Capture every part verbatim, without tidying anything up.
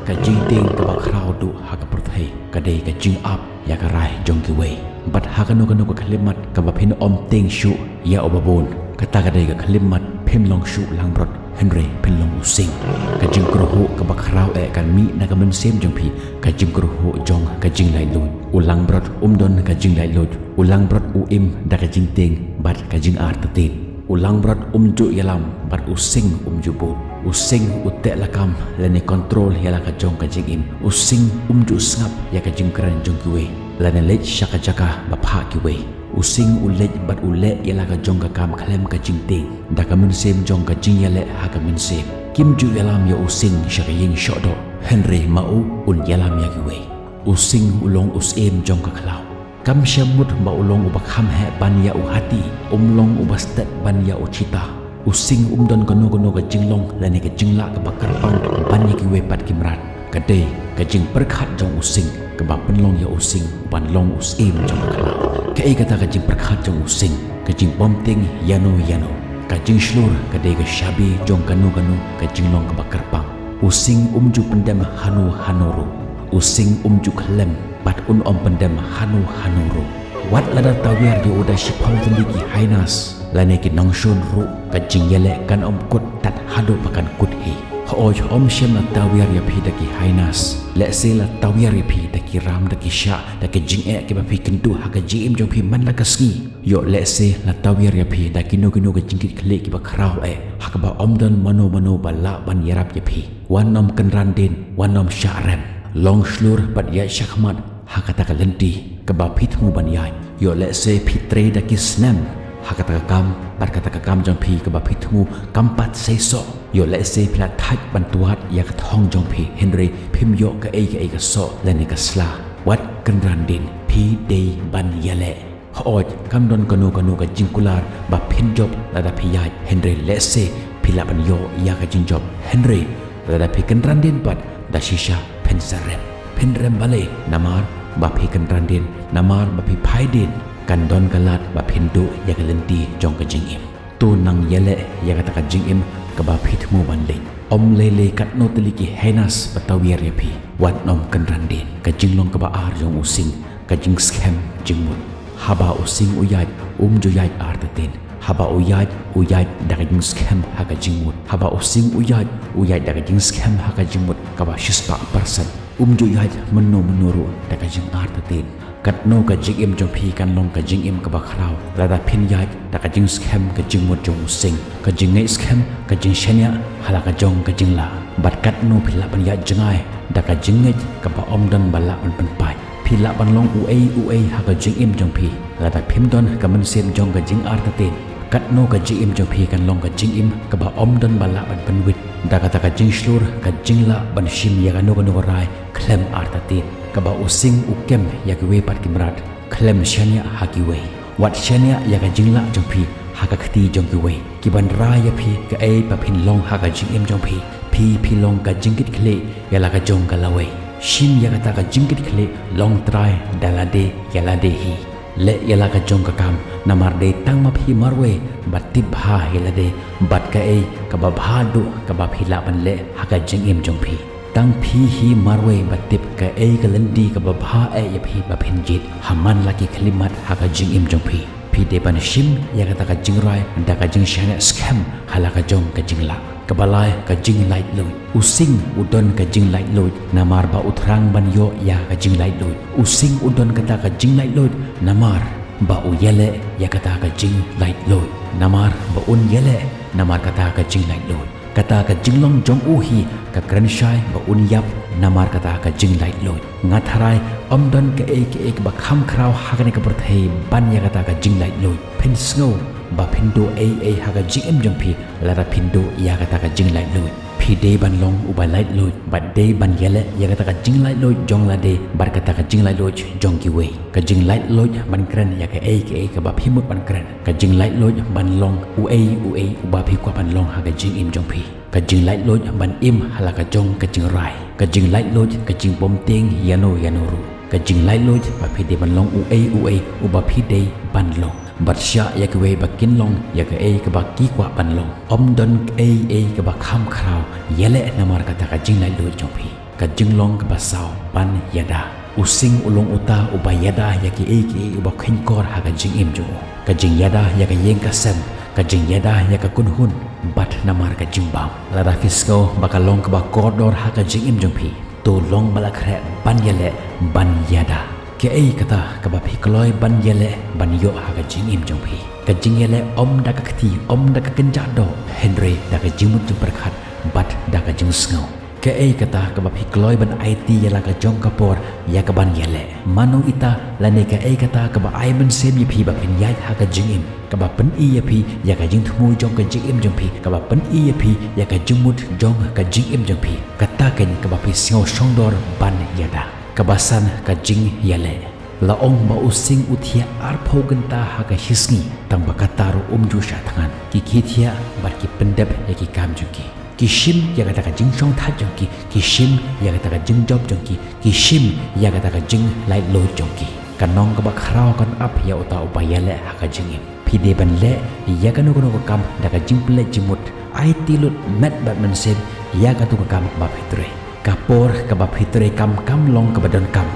Ka jingtieng kaba khraw duh ha ka pyrthei ka dei ka jingap ïa ka rai jong kiwei. Bad ha kano kano ka khyllipmat kaba phin ym tieng shuh ïa uba bun, kata ka dei ka khyllipmat phim long shuh langbrot, hynrei phin long u sing. Ka jingkyrhuh kaba khraw eh kan mih na ka mynsiem jong phi, ka jingkyrhuh jong ka jinglaitluid. U langbrot um don ka jinglaitluid, u langbrot u im da ka jingtieng bad ka jingartatien. U langbrot um ju ïalam bad u sing um ju bun. U sing u teh lakam lane control ïa la ka jong ka jingim. U sing um ju sngap ïa ka jingkren jong kiwei lane leit sha ka jaka ba phah kiwei. U sing u leit bad u leh ïa la ka jong ka kam khlem ka jingtieng, da ka mynsiem jong ka jingïaleh ha ka mynsiem. Kim ju ïalam ïa u sing sha ka ïing shoh doh, hynrei ma u un ïalam ïa kiwei. U sing u long u syiem jong ka khlaw. Kam shym mut ba u long uba kham heh ban ïa u hati, um long uba stet ban ïa u cheetah. U sing um don kano kano ka jinglong lane ka jinglah kaba kyrpang ban ïa kiwei pat ki mrad. Ka dei ka jingpyrkhat jong u sing kaba pynlong ïa u sing ban long u syiem jong ka khlaw. Kaei kata ka jingpyrkhat jong u sing? Ka jingbymtieng ïano ïano, ka jingshlur ka dei ka shabi jong kano kano ka jinglong kaba kyrpang. U sing um ju pyndem hano hano ruh. U sing um ju khlem bad un ym pyndem hano hano ruh. Wat lada tawiar ïa u da shiphew tylli ki hyenas lane ki nongshun ruh, ka jingïaleh kan ym kut tad haduh ba kan kut hi. Hooid, ym shym la tawiar ïa phi da ki hyenas. Lehse la tawiar ïa phi da ki ram, da ki shah, da ki jingeh kiba phi kynduh ha ka jingim jong phi man la ka sngi. Ïoh lehse la tawiar ïa phi da kino kino ka jingkitkhlieh kiba khraw eh, ha kaba ym don mano mano ba lah ban ïarap ïa phi. Wat nym kynran dien, wat nym shah rem. Long shlur bad ïaid shakhmat ha kata ka lynti kaba phi thmu ban ïaid. Ïoh lehse phi trei da ki snem ha kata ka kam, bad kata ka kam jong phi kaba phi thmu kam pat seisoh. Ïoh lehse phi la thait ban twad ïa ka thong jong phi, hynrei phim ïoh kaei kaei ka soh lane ka sla. Wat kynran dien, phi dei ban ïaleh. Hooid, kam don kano kano ka jingkular ba phin jop lada phi ïaid, hynrei lehse phi lah ban ïoh ïa ka jingjop. Hynrei lada phi kynran dien pat, da shisha phin sa rem. Phin rem balei? Namar ba phi kynran dien, namar ba phi phai dien. Kan don ka lad ba phin duh ïa ka lynti jong ka jingim. To nang ïaleh ïa kata ka jingim kaba phi thmu ban leit. Ym lei lei katno tylli ki hyenas ba tawiar ïa phi. Wat nym kynran dien. Ka jinglong kaba ar jong u sing, ka jingskhem jingmut. Haba u sing u ïaid, um ju ïaid artatien. Haba u ïaid, u ïaid da ka jingskhem ha ka jingmut. Haba u sing u ïaid, u ïaid da ka jingskhem ha ka jingmut kaba shispah persen. Um ju ïaid mynno mynno ruh da ka jingartatien. Katno ka jingim jong phi kan long ka jingim kaba khraw lada phin ïaid da ka jingskhem ka jingmut jong u sing. Ka jingngeit skhem, ka jingshaniah ha la ka jong ka jinglah. Bad katno phi lah ban ïaid jngai da ka jingngeit kaba ym don ba lah ban pynpait. Phi lah ban long uei uei ha ka jingim jong phi lada phim don ka mynsiem jong ka jingartatien. Katno ka jingim jong phi kan long ka jingim kaba ym don ba lah ban pynwit da kata ka jingshlur, ka jinglah ban shim ïa kano kano ka rai khlem artatien. Kaba u sing u kem ïa kiwei pat ki mrad khlem shaniah ha kiwei. Wat shaniah ïa ka jinglah jong phi ha ka kti jong kiwei, ki ban rai ïa phi kaei ba phin long ha ka jingim jong phi. Phi phi long ka jingkitkhlieh ïa la ka jong ka lawei. Shim ïa kata ka jingkitkhlieh, long trai da lade ïa lade hi. Leh ïa la ka jong ka kam, namar dei tang ma phi marwei ba tip bha ïa lade bad kaei kaba bha duh kaba phi lah ban leh ha ka jingim jong phi. Tang phi hi marwei ba tip kaei ka lynti kaba bha eh ïa phi ba phin jied. Ha man la ki khyllipmat ha ka jingim jong phi, phi dei ban shim ïa kata ka jingrai da ka jingshaniah skhem ha la ka jong ka jinglah. Kaba lai, ka jinglaitluid. U sing u don ka jinglaitluid namar ba u thrang ban ïoh ïa ka jinglaitluid. U sing u don kata ka jinglaitluid namar ba u ïaleh ïa kata ka jinglaitluid. Namar ba un ïaleh namar kata ka jinglaitluid. Kata ka jinglong jong u hi ka kren shai ba un ïap namar kata ka jinglaitluid. Nga tharai ym don kaei kaei kaba kham khraw ha kane ka pyrthei ban ïa kata ka jinglaitluid. Phin sngew ba phin duh ei ei ha ka jingim jong phi lada phin duh ïa kata ka jinglaitluid. Phi dei ban long uba laitluid bad dei ban ïaleh ïa kata ka jinglaitluid jong lade bad kata ka jinglaitluid jong kiwei. Ka jinglaitluid ban kren ïa kaei kaei kaba phi mut ban kren. Ka jinglaitluid ban long uei uei uba phi kwah ban long ha ka jingim jong phi. Ka jinglaitluid ban im ha la ka jong ka jingrai. Ka jinglaitluid ka jingbymtieng ïano ïano ruh. Ka jinglaitluid ba phi dei ban long uei uei uba phi dei ban long. Bad shah ïa kiwei ba kin long ïa kaei kaba ki kwah ban long. Ym don ei ei kaba kham khraw, ïaleh namar kata ka jinglaitluid jong phi. Ka jinglong kaba saw ban ïada. U sing u long uta uba ïada ïa kiei kiei uba kheiñkor ha ka jingim jong u. Ka jingïada ïa ka ïing ka sem, ka jingïada ïa ka kynhun, bad namar ka jingbam. Lada phi sngew ba ka long kaba kordor ha ka jingim jong phi, to long ba la khreh ban ïaleh, ban ïada. Kaei kata kaba phi kloi ban ïaleh ban ïoh ha ka jingim jong phi? Ka jingïaleh ym da ka kti, ym da ka kynjah doh, hynrei da ka jingmut jingpyrkhat bad da ka jingsngew. Kaei kata kaba phi kloi ban aiti ïa la ka jong ka por ïa kaban ïaleh? Mano ita lane kaei kata kaba ai mynsiem ïa phi ba phin ïaid ha ka jingim, kaba pyni ïa phi ïa ka jingthmu jong ka jingim jong phi, kaba pyni ïa phi ïa ka jingmut jong ka jingim jong phi? Kata keiñ kaba phi sngew shongdor ban ïada. Kaba san, ka jingïaleh. La ong ba u sing u thiah arphew kynta ha ka shisngi, tang ba kata ruh um ju shah thngan. Ki khie thiah bad ki pyndep ïa ki kam jong ki. Ki shim ïa kata ka jingshongthait jong ki, ki shim ïa kata ka jingjop jong ki, ki shim ïa kata ka jinglaitluid jong ki. Ka nong kaba khraw kan ap ïa uta uba ïaleh ha ka jingim. Phi dei ban leh ïa kano kano ka kam da ka jingpynleit jingmut. Aiti lut met bad mynsiem ïa kato ka kam ba phi trei. Ka por kaba phi trei kam kam long kaba donkam,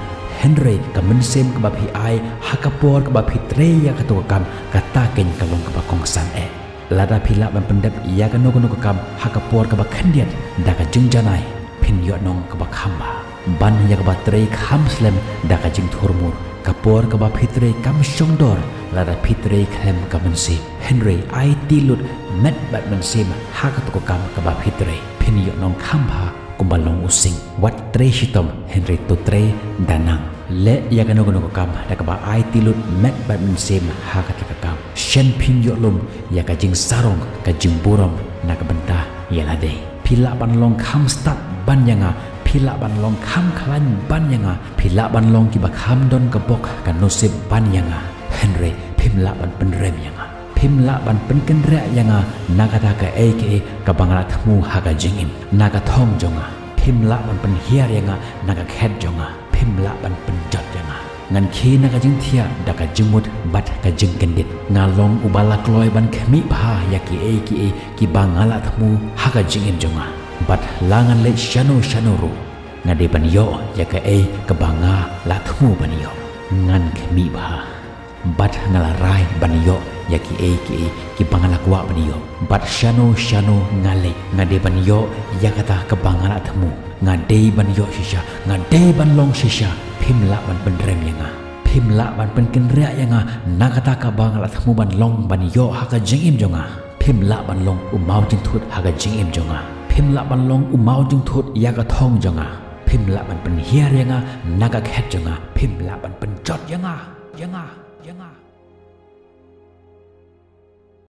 hynrei ka mynsiem kaba phi ai ha ka por kaba phi trei ïa kato ka kam, kata keiñ ka long kaba kongsan eh. Lada phi lah ban pyndep ïa kano kano ka kam ha ka por kaba khyndiat da ka jingjanai, phin ïoh nong kaba kham bha. Ban ïa kaba trei kham slem da ka jingthurmur. Ka por kaba phi trei kam shongdor lada phi trei khlem ka mynsiem. Hynrei aiti lut met bad mynsiem ha kato ka kam kaba phi trei, phin ïoh nong kham bha kumba long u sing. Wat trei shitom, hynrei to trei da nang. Leh ïa kano kano ka kam da kaba aiti lut met bad mynsiem ha kata ka kam. Shen phin ïoh lum ïa ka jingsarong, ka jingburom na ka bynta ïa lade. Phi lah ban long kham stad ban ïa nga, phi lah ban long kham khlaiñ ban ïa nga, phi lah ban long kiba kham don ka bok ka nusip ban ïa nga, hynrei phim lah ban pynrem ïa nga. Phim lah ban pynkynriah ïa nga na kata kaei kaei kaba nga la thmu ha ka jingim, na ka thong jong nga. Phim lah ban pynhiar ïa nga na ka khet jong nga. Phim lah ban pynjot ïa nga. Ngan khie na ka jingthiah da ka jingmut bad ka jingkyndit. Nga long uba la kloi ban khmih bha ïa kiei kiei kiba nga la thmu ha ka jingim jong nga. Bad la ngan leit shano shano ruh, nga dei ban ïoh ïa kaei kaba nga la thmu ban ïoh. Ngan khmih bha. Bad nga la rai ban ïoh ïa kiei kiei kiba nga la kwah ban ïoh. Bad shano shano nga leit, nga dei ban ïoh ïa kata kaba nga la thmu. Nga dei ban ïoh shisha, nga dei ban long shisha. Phim lah ban pynrem ïa nga. Phim lah ban pynkynriah ïa nga na kata kaba nga la thmu ban long, ban ïoh ha ka jingim jong nga. Phim lah ban long u maw jingthut ha ka jingim jong nga. Phim lah ban long u maw jingthut ïa ka thong jong nga. Phim lah ban pynhiar ïa nga na ka khet jong nga. Phim lah ban pynjot ïa nga, ïa nga, ïa nga.